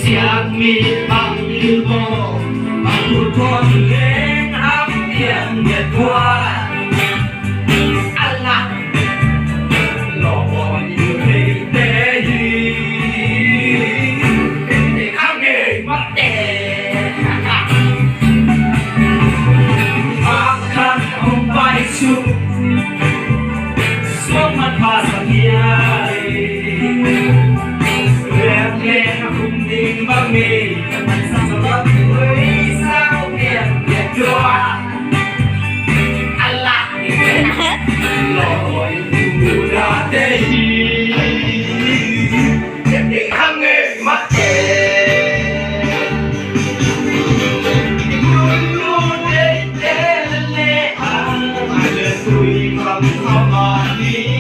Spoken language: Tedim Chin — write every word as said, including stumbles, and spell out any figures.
Siak mi bang ilbo, bang kut kut leng hap piang nget tua. Allah, lawm yu theite hi. Te kha ngei mate. Pakhat hong pai su. Suak man pha sa hiai. Lem lem a kum ding bang mi. Sa sa bang ui sa kum ding bang tua. Allah. Lawm yu da te hi. Te te hang e ma te. Lu lu te te le le. Ang le tui kam kam a ni.